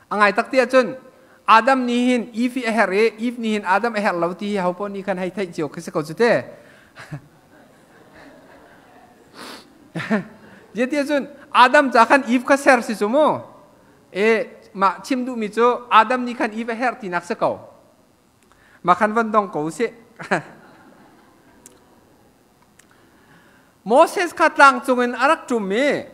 A ngai tak ti ahcun Adam nih hin Eve hi a herh i Eve nih hin Adam a herh lo ti hi ho paoh nih khan hei theih cio khi si ko cu te. Ziah ti ahcun Adam ca khan Eve kha ser si cu mu. E mah chim duhmi cu Adam nih khan Eve a herh tinak si ko. Mah khan van dong ko usih. Moses kha tlang cungin a rak ṭum i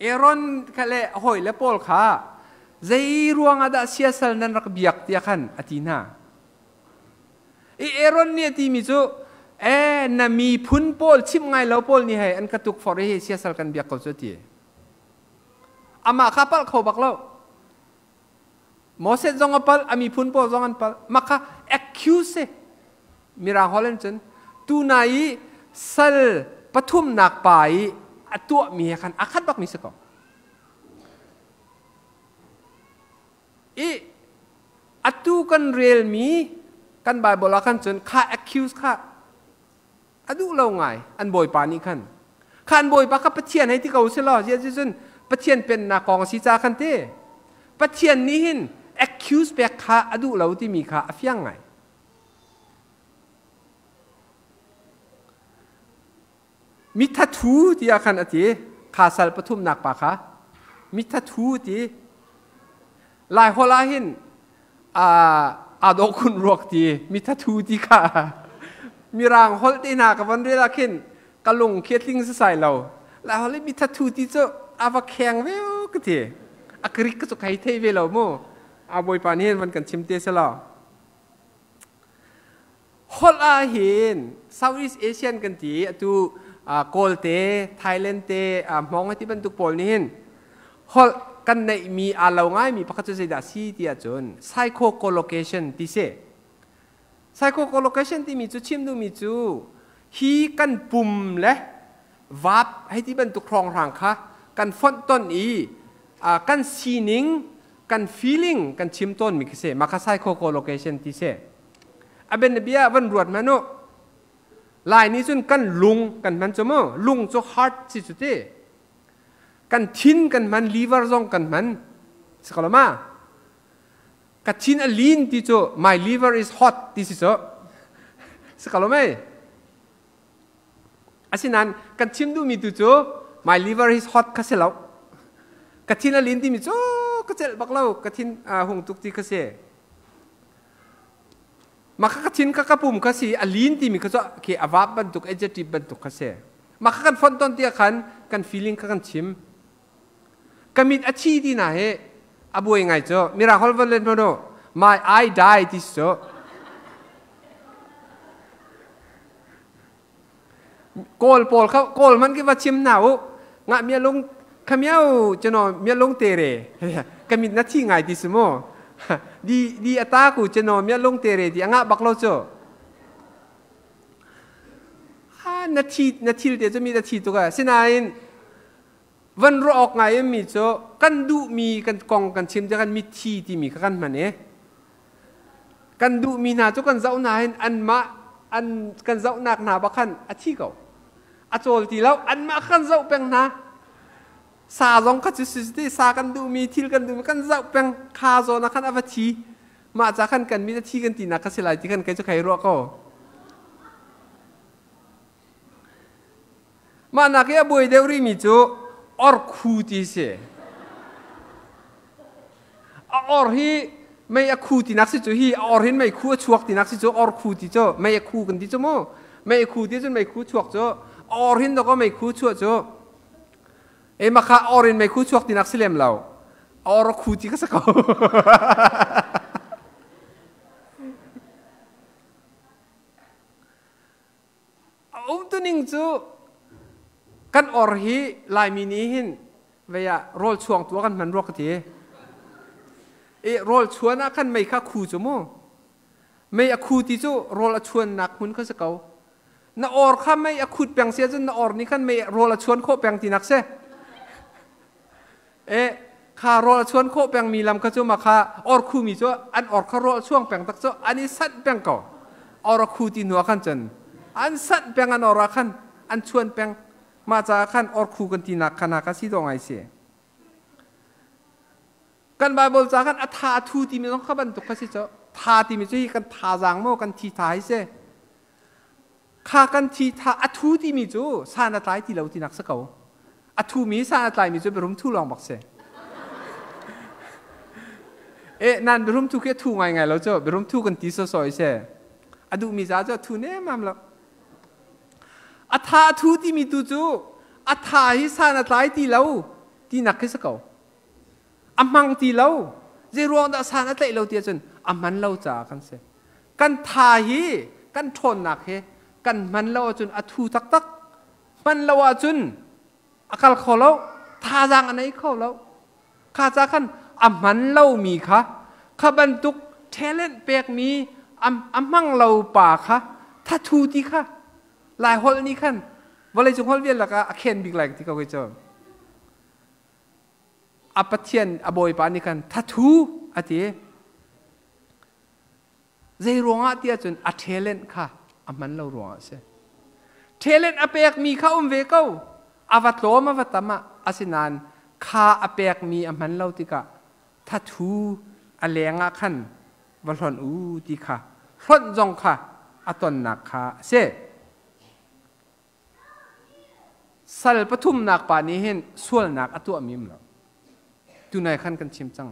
Aaron kha le a hawile pawl kha zei ruangah dah siasal nan rak biak tiah khan a ti hna. I Aaron nih a timi cu, e, na miphun pawl chimh ngai lo pawl nih hei an ka tukforh i siasal kan biak ko cu a ti. Amah kha palh kho bak lo. Moses zong a palh, a miphun pawl zong an palh. Mah kha accuse Mirang holh in cun tuna i sal pathumnak pa i a tuahmi he khan a khat bakmi si ko. I atu kan relmi kan Bible ah khan cun kha accuse kha a duh lo ngai an bawipa nih khan. Kha an bawipa kha Pathian hei ti ko si law, ziah cun Pathian pennak kong a si ca khan ti Pathian nih hin accuse pek kha a duh lo timi kha a fiang ngai. Mithathu tiah khan a ti. Kha sal pathumnak pa kha mithathu ti. Lai holh ah hin aa dawh khun ruak ti mithathu ti kha mirang holh te hna ka von rel ah khin ka lung khi a tling sasai lo. Lai holh i mithathu ti cu a va kheng ve ka ti. A Greek ka cu kai thei ve lo mu. A bawipa nih hin van kan chim te selaw. Holh ah hin Southeast Asian kan ti, atu Kawl te, Thailand te, Hmong ti bantuk pawl nih hin holh kan neihmi aa lo ngaimi pakhat cu zeidah si ti ahcun psycho-collocation ti si. Psycho-collocation timi cu chim duhmi cu Hi kan pum le verb hei ti bantuk hrawnghrang kha kan fonh ton i kan sining, kan feeling kan chim tawn mi khi si. Mah kha psycho collocation ti si. A bianabia van ruat hmanh u. Lai nih cun kan lung kan hman cu mu. Lung cu heart si cu ti. Kan thin kan hman, liver zong kan hman. Si ko lo ma? Ka thin a lin ti cu my liver is hot ti si cu. Si ko lo mei? Asinain kan chim duhmi tu cu my liver is hot kha si lo. Ka thin a lin timi cu ka celh bak lo, ka thin hung tuk ti kha si. Mah kha ka thin kha ka pum kha si a lin timi kha cu khi a vap bantuk adjective bantuk kha si. Mah kha kan fonh ton tiah khan kan feeling kha kan chim. Ka mit a thi ti na hi a buai ngai cu. Mirang holh von len hmanh u. My eye die ti si cu. Kawl pawl kha Kawl man ki va chim hna u. Nga mia lung khamiao chano mia lung te re. Ka mit na thi ngai ti si mu. Di di ata ku chano mia lung te re ti anga bak lo cu. Ha na thi na thil te cu mi na thi tuk a. Sinain van ruah awk ngai mi cu kan duhmi kan kong kan chim ti kan mitthi timi kha kan hman i kan duhmi hna cu kan zoh hna hin anmah an kan zohnak hna bak khan a thi ko, a cawl ti lo. Anmah kan zoh peng hna. Sa zong kha cu ti sa kan duhmi thil kan duhmi kan zoh peng kha zawn ah khan a va thi. Mah ca khan kan mit a thi kan tinak kha si lai ti khan kei cu khai ruah ko. Mah nak i a buai deuh rihmi cu orkhu ti si. A or hi mei a khu tinak si cu, hi a or hin mei khu a chuak tinak si cu. Orkhu ti cu mei a khu kan ti cu mu. Mei a khu ti cun mei khu chuak cu a or hin dawkaw mei khu chuah cu. E makha or in mei khu chuak tinak si lem lo. A or a khu ti ka si ko. A umtuning cu kan or hi Laimi nih hin vei ah rawl chuang tu ah kan hman rua ka ti. I rawl chuan ah khan mei kha khu cu mu. Mei a khu ti cu rawl a chuannak hmun kha si ko. Na or kha mei a khut peng si ahcun na or nih khan mei rawl a chuan khawh peng tinak si. E kha rawl a chuan khawh pengmi lam kha cu ma kha or khumi cu an or kha rawl a chuang peng tak cu an i sanh peng ko. Or a khu ti hnu ah khan cun an sanh peng, an or ah khan an chuan peng. Mah caah khan or khu kan tinak kha na ka si dawh ngai si. Kan Bible ca khan a tha a thu timi zong kha bantuk kha si cu. Tha timi cu hi kan thazaang maw kan thi tha hi si. Kha kan thi tha a thu timi cu san a tlai ti lo tinak si ko. A thumi san a tlaimi cu biarum thu lawng bak si. E nan biarum thu khi a thu ngai ngai lo cu. Biarum thu kan ti sawsawh i si. A duhmi ca cu a thu nemam lo. A tha a thu timi tu cu a tha hi san a tlai ti lo tinak khi si ko. A hmang ti lo. Zei ruang dah san a tlaih lo ti ahcun a hman lo caah kan si. Kan tha hi kan ṭhawnnak hi kan hman lo ahcun a thu taktak. Hman lo ahcun a kal kho lo, thazaang a nei kho lo. Kha ca khan a hman lomi kha kha bantuk talent pekmi a hmang lo pa kha thathu ti kha Lai holh nih khan vawleicung holh vial lakah a khen bik lai ti ko kei cu. A Pathian a Bawipa nih khan thathu a ti. Zei ruangah ti ahcun a talent kha a hman lo ruangah a si. Talent a pekmi kha um ve ko. A va tlawm a va tam ah asinain kha a pekmi a hman lo tikah thathu a leng ah khan va hlonh u ti kha hlonh zong kha a tonnak kha a si. Sal pathumnak pa nih hin sualnak a tuahmi um lo. Tunai khan kan chim cang.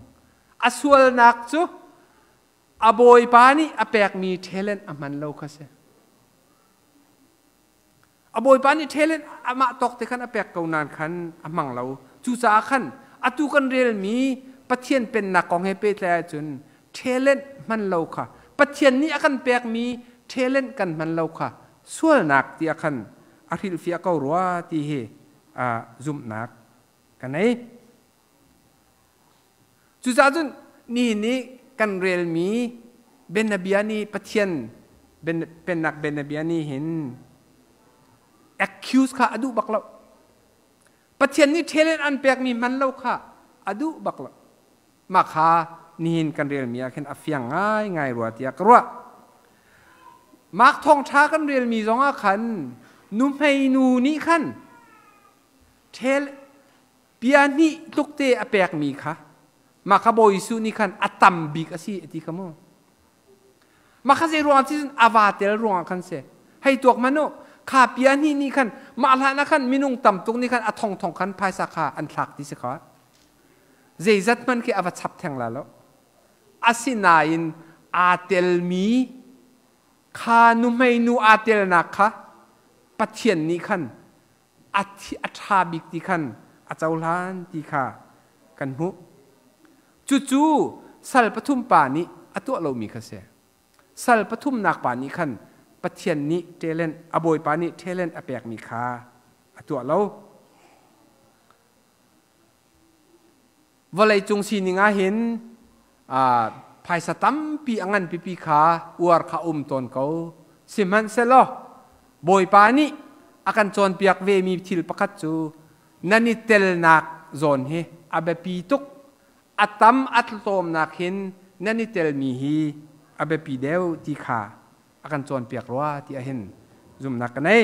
A sualnak cu a bawipa nih a pekmi talent a hman lo kha si. A bawipa nih talent amah tawk te khan a pek ko nain khan a hmang lo. Cucaah khan atu kan relmi Pathian pennak kong he pehtlai ahcun talent hman lo kha, Pathian nih a kan pekmi talent kan hman lo kha sualnak tiah khan a hrilhfiah ko rua ti hi zumhnak ka nei. Cucaah cun nihin i kan relmi bianabia nih Pathian pennak bianabia nih hin Accuse kha a duh bak lo. Pathian nih talent an pekmi hman lo kha a duh bak lo. Mah kha nihin kan relmi ah khin a fiang ngaingai rua tiah ka ruah. Mark thawngṭha kan relmi zongah khan nuhmei nu nih khan ṭhel pia hnih tluk te a pekmi kha mah kha Bawi Jesuh nih khan a tam bik a si a ti kha mu. Mah kha zei ruangah ti cun a va tel ruangah khan si. Hei tuak hmanh u, kha pia hnih nih khan mah hlan ah khan minung tam tuk nih khan a thongthong khan phaisa kha an thlak ti si kha. Zeizat hmanh khi a va chap theng la lo. Asinain aa telmi kha nuhmei nu aa telnak kha Pathian nih khan a ṭha bik ti khan a cohlan ti kha kan hmuh. Cucu sal pathum pa nih a tuah lomi kha si. Sal pathumnak pa nih khan Pathian nih talent, a bawipa nih talent a pekmi kha a tuah lo. Vawleicung sining ah hin phaisa tampi a ngan pipi kha uar kha um tawn ko. Sihmanhsehlaw Bawipa nih a kan cawnpiak vemi thil pakhat cu nan i telnak zawn hi a biapi tuk. A tam a tlawmnak hin nan i telmi hi a biapi deuh ti kha a kan cawnpiak rua ti ahhin zumhnak ka nei.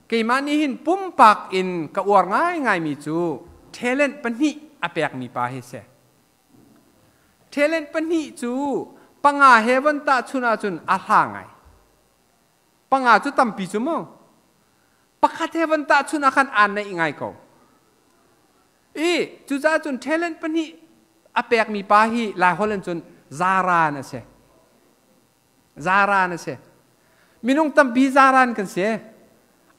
Keimah nih hin pumpak in ka uar ngaingaimi cu talent pahnih a pekmi pa hi si. Talent pahnih cu panga he von tahchun ahcun a hla ngai. Panga cu tampi cu mu. Pakhat he von tahchun ah khan aa naih ngai ko. I cucaah cun talent pahnih a pekmi pa hi Lai holh in cun zaran a si. Zaran a si. Minung tampi zaran kan si.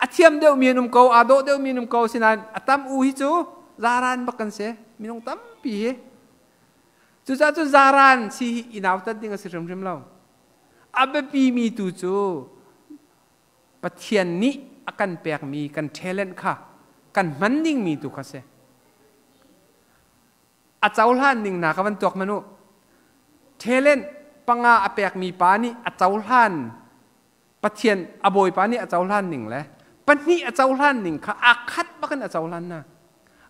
A thiam deuhmi an um ko, aa dawh deuhmi an um ko, sinain a tam u hi cu zaran bak kan si. Minung tampi hi. Cucaah cu zaran si hi i nautat ding a si hrimhrim lo. A biapimi tu cu Pathian nih a kan pekmi kan talent kha kan hman dingmi tu kha si. A cohlan ning hna kha van tuak hmanh u. Talent panga a pekmi pa nih a cohlan Pathian a bawipa nih a cohlan ning le pahnih a cohlan ning kha aa khat bakin a cohlan hna.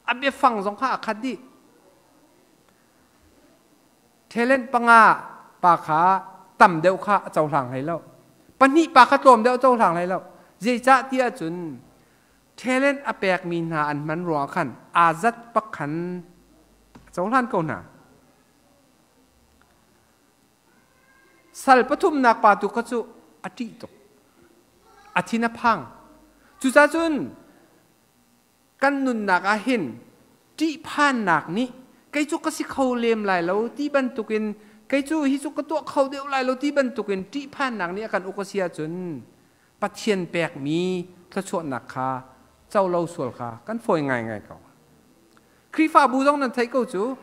A biafang zong kha aa khat dih. Talent panga pa kha tam deuh kha a cohlang hlei lo. Pahnih pa kha tlawm deuh a cohlang hlei lo. Zeicah ti ahcun Talent a pekmi hna an hman ruangah khan aa zat bak khan a cohlan ko hna. Sal pathumnak pa tu kha cu a ṭih tuk. A thin a phang. Cucaah cun kan nunnak ah hin ṭihphannak nih kei cu ka si kho lem lai lo ti bantukin kei cu hi cu ka tuah kho deuh lai lo ti bantukin ṭihphannak nih a kan uk a si ahcun Pathian pekmi thluachuahnak kha co lo sual kha kan fawi ngaingai ko. Khrihfabu zong nan theih ko cu.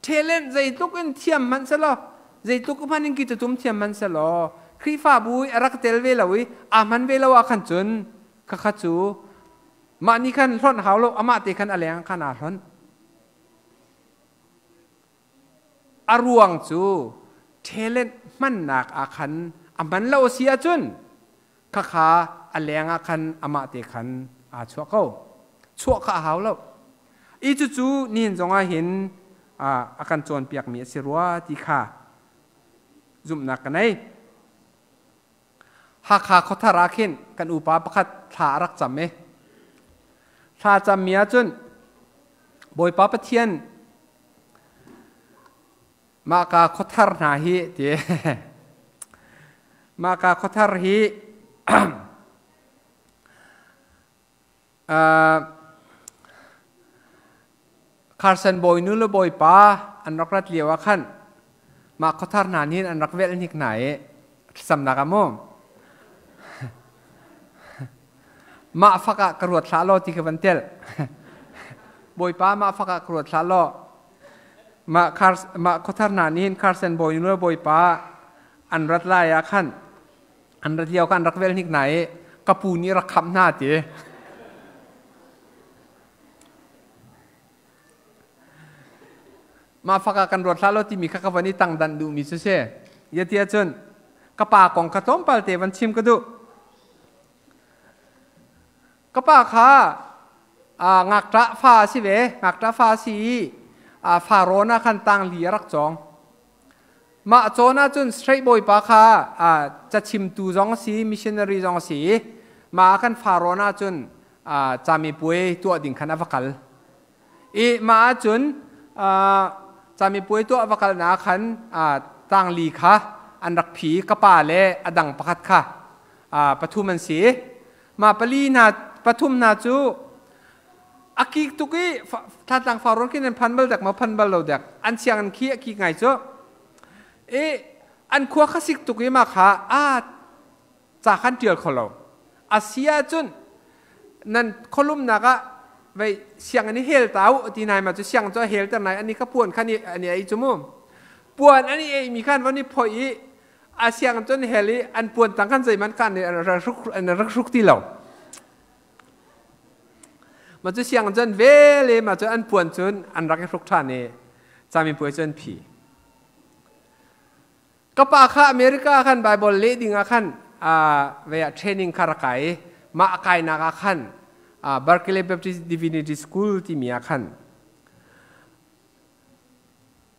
Talent zeitluk in thiam hmanh selaw, zeitluk hmanh in kitutum thiam hmanh selaw, Khrihfabu i a rak tel ve lo i aa hman ve lo ah khan cun khakha cu mah nih khan hlonh hau lo, amah te khan a leng khan aa hlonh. A ruang cu talent hmannak ah khan a hman lo a si ahcun khakha a leng ah khan amah te khan aa chuah ko. Chuah kha a hau lo. I cucu nihin zongah hin a kan cawnpiakmi a si rua ti kha zumhnak ka nei. Hakha khuathar ah khin kan upa pakhat thla a rak cam i thla cammi ahcun Bawipa Pathian mahka khuathar hna hi ti mahka khuathar hi Carson bawinu le bawipa an rak rat lio ah khan mah khuathar hna nih an rak velh hnik hna i thlacamnak ah mu mah fak ah ka ruat hlah law ti ka van tel bawipa mah fak ah ka ruat hlah law mah mah khuathar hna nih Carson bawinu le bawipa an rat lai ah khan an rat lio kha an rak vel hnik hna i ka pu nih rak khamh hna ti mah fak ah kan ruat hlah lo timi kha ka van i tangdanh duhmi cu si ya ti ahcun ka pa kong kha tlawmpal te van chim ka duh. Ka pa kha ngakṭah fa a si ve. Ngakṭah fa a si i Farawn ah khan tangli a rak cawng. Mah cawn ahcun Strait bawipa kha cachimtu zong a si, missionary zong a si i mah ah khan Farawn ahcun camipuai tuah ding khan a va kal. I mah ahcun camipuai tuah a va kalnak khan tangli kha an rak phi. Ka pa le a dang pakhat kha pathum an si. Mah pali hna pathum hna cu a kik tuk i Thantlang Farrawn khin an phan bal dek maw phan bal lo dek, an siang an khi a kik ngai cu. I an khua kha sik tuk i mah kha a ca khan ṭial kho lo. A si ahcun nan khualumnak ah vei sianginn i hel ta u ti nai ma cu siang cu a hel ter nai ani kha puan khan ani ei cu mu puan ani ei mi khan von i phoi i a siang cun hel i an puan tang khan zeiman kan an rak hruk ti lo. Ma cu siang cun vele ma cu an puan cun an rak i hruk ṭhan i camipuai cu an phi. Ka pa kha America khan Bible leh ding ah khan ve ah training kha rak kai. Mah a kainak ah khan Berkeley Baptist Divinity School timi ah khan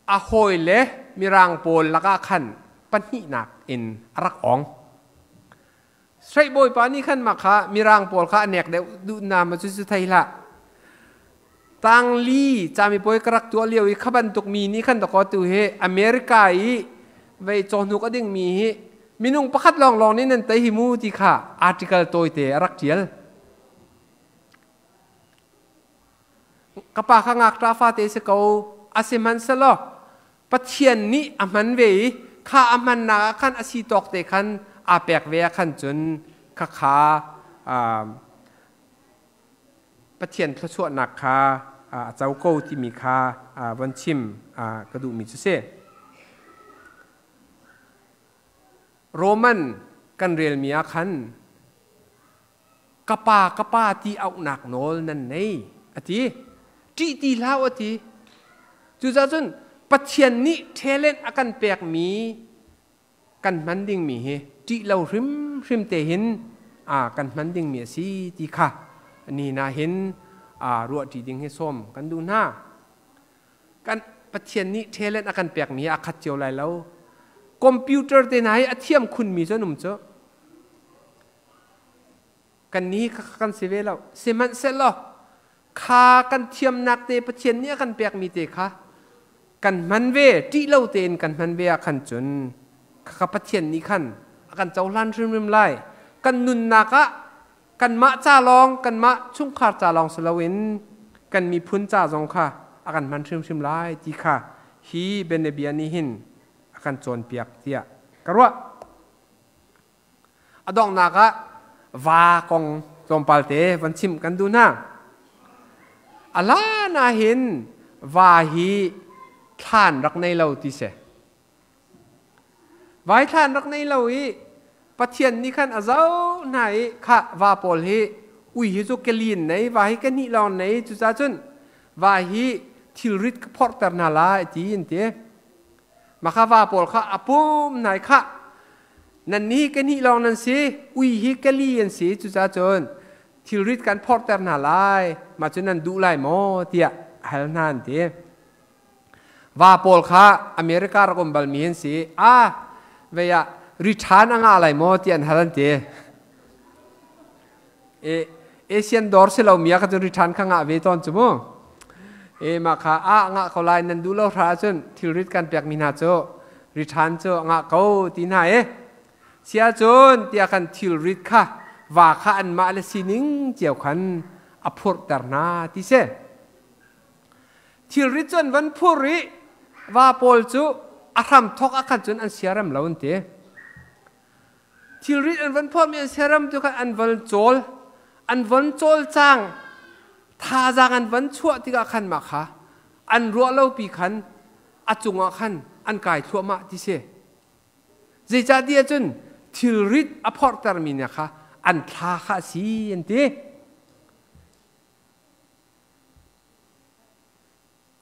a hawi le mirang pawl lakah khan pahnihnak in a rak ong. Straight bawipa nih khan mah kha mirang pawl kha a nek deuh duh na ma cu cu thei hlah. Tangli camipuai ka rak tuah lio i kha bantuk mi nih khan dakaw tu hi America i vei cawhnuk a ding mi hi minung pakhat lawnglawng nih nan tei hi mu ti kha article tawite a rak ṭial. Ka pa kha ngakṭah fate si ko a si hmanhselaw Pathian nih a hman ve i kha a hmannak ah khan a si tawk te khan aa pek ve ah khan cun khakha Pathian thluachuahnak kha a co ko timi kha von chim ka duhmi cu si. Roman kan relmi ah khan ka pa ka pa ti auhnak nawl nan nei a ti. Ṭih ti hlah a ti. Cucaah cun Pathian nih talent a kan pekmi kan hman dingmi hi ṭih lo hrimhrim te hin kan hman dingmi a si ti kha ni na hin ruahṭi ding hi sawm kan duh hna. Kan Pathian nih talent a kan pekmi hi a khat cio lai lo. Computer te hna hi a thiam khunmi cu an um cu. Kan nih kan si ve lo. Sihmanhsehlaw kha kan thiamnak te Pathian nih a kan pekmi te kha kan hman ve, ṭih lo tein kan hman ve ah khan cun khakha Pathian nih khan a kan cohlan hrimhrim lai. Kan nunnak ah kanmah ca lawng, kanmah chungkhar ca lawng si loin kan miphun ca zong kha a kan hman hrimhrim lai ti kha hi bianabia nih hin a kan cawnpiak tiah ka ruah. A donghnak ah va kong tlawmpal te van chim kan duh hna. A hlan ah hin va hi thlan rak nei lo ti si. Vai thlan rak nei lo i Pathian nih khan a zoh hna i khah va pawl hi ui hi cu kelin nei, va hi kehnih lawng nei, cucaah cun va hi thilrit ka phorhter hna lai ti an ti. Mah kha va pawl kha a pum hna i khah nan nih kehnih lawng nan si, ui hi keli an si, cucaah cun thilrit kan phorhter hna lai, mah cu nan duh lai maw tiah a hal hna an ti. Va pawl kha America rak um balmi an si. A vei ah ri ṭhan a ngah lai maw ti an hal an ti. E Asian dawr si lo mi ah kha cun ri ṭhan kha ngah ve tawn cu mu. E mah kha a ngah ko lai, nan duh lo hra ahcun thilrit kan pekmi hna cu ri ṭhan cu a ngah ko ti hna e. Sia cun tiah khan thilrit kha va kha anmah le sining cio khan a phurhter hna ti si. Thilrit cu an van phur i va pawl cu a hram thawk ah khan cun an siarem lo an ti. Thilrit an van phormi an siarem cu khan an van cawl, an van cawlcang, thazaang an van chuah tikah khan mah kha an ruah lopi khan a cungah khan an kai thluahmah ti si. Zeicahtiah cun thilrit a phorhtermi nih kha an thla kha a si an ti.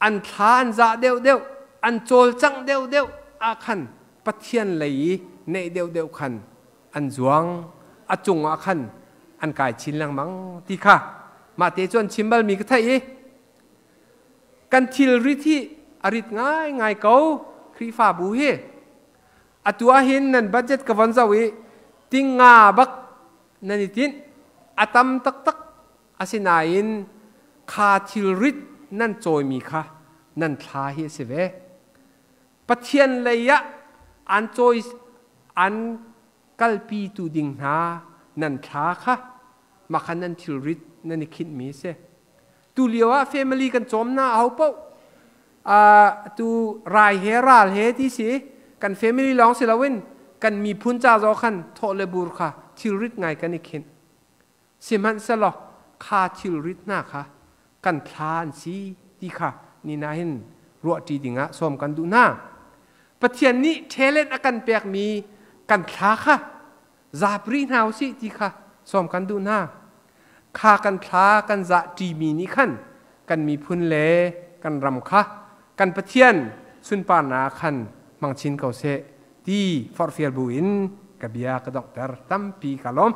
An thla an zah deuhdeuh, an cawlcangh deuhdeuh ah khan Pathian lei i neih deuhdeuh khan an zuang. A cungah khan An kai chin lengmang ti kha mah te cu an chim balmi ka theih i kan thilrit hi a rit ngaingai ko. Khrihfabu hi atu ahhin nan budget ka von zoh i tinga bak nan i tinh, a tam taktak. Asinain kha thilrit nan cawimi kha nan thla hi a si ve. Pathian lei ah an cawi an kalpi tu ding hna nan thla kha mah kha nan thilrit nan i khinhmi a si. Tu lio ah family kan cawm na aho paoh tu rai he ral he ti si, kan family lawng si loin kan miphun ca zaw khan thawh le bur kha thilrit ngai kan i khinh. Sihmanhsehlaw kha thilrit hna kha kan thla an si ti kha ni na hin ruahṭi dingah sawm kan duh hna. Pathian nih talent a kan pekmi kan thla kha zapri hna usih ti kha sawm kan duh hna. Kha kan thla kan zah ṭimi nih khan kan miphun le kan ram kha kan Pathian sunparnak khan hmang chin ko seh ti forhfial bu in ka bia ka donghter. Tampi ka lawm.